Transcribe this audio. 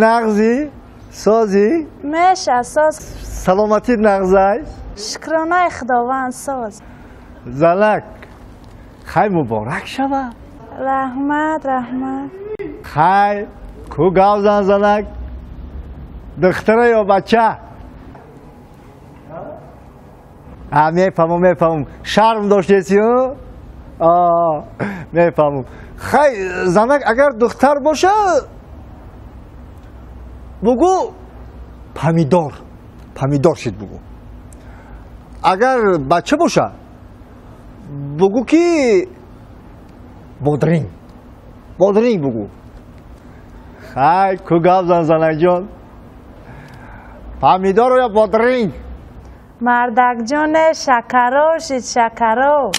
Нағзӣ, созӣ? Меша, соз. Саломатит нағзай? Шукронаи Худованд, соз. Занак, хай, муборак шава. Раҳмат, раҳмат. Хай, ку гав зан, занак. Духтара ё бача? А, мефаҳмам, мефаҳмам, шарм доштесию, мефаҳмам. Хай, занак, агар духтар боша, бугӯ помидор, помидор шид бугӯ. Агар бача боша, бугӯ ки бодринг, бодринг бугӯ. Хай, ку гап зан, занакҷон, помидору ё бодринг? Мардакҷоне, шакаро шид, шакаро.